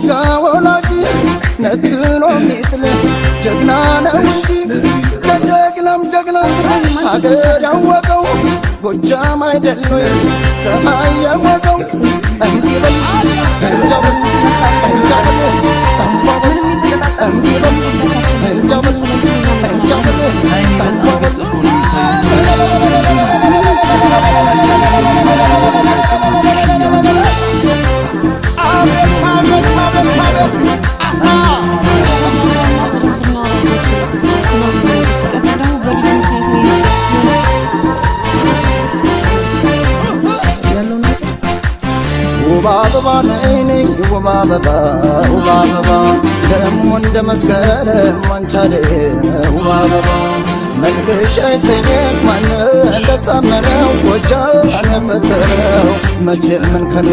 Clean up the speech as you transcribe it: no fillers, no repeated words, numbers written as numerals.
ደጋ ወላጅ ነጥሎ ሚጥል ጀግና ነው እንጂ ለጀግናም ጀግና ሀገር ያወቀው ጎጃም አይደል ወይ ፀሐይ የሞቀው? እንዲህ በል እንጃ በል እንጃ በል እንኳ በል እንዲህ በል እንጃ በል እንጃ በል እንኳ በል። አቤት አቤት አቤት አቤት! ሲቀጥል ደግሞ በልጅ ምክንያት ያለው ነገር ውብ አበባ ነይ ነይ ውብ አበባ፣ ውብ አበባ ደሞ እንደ መስከረም አንቻለ ውብ አበባ መልክሽ አይጠየቅ ማን እንዳሳመረው ጎጃም የፈጠረው መቼም እንከን።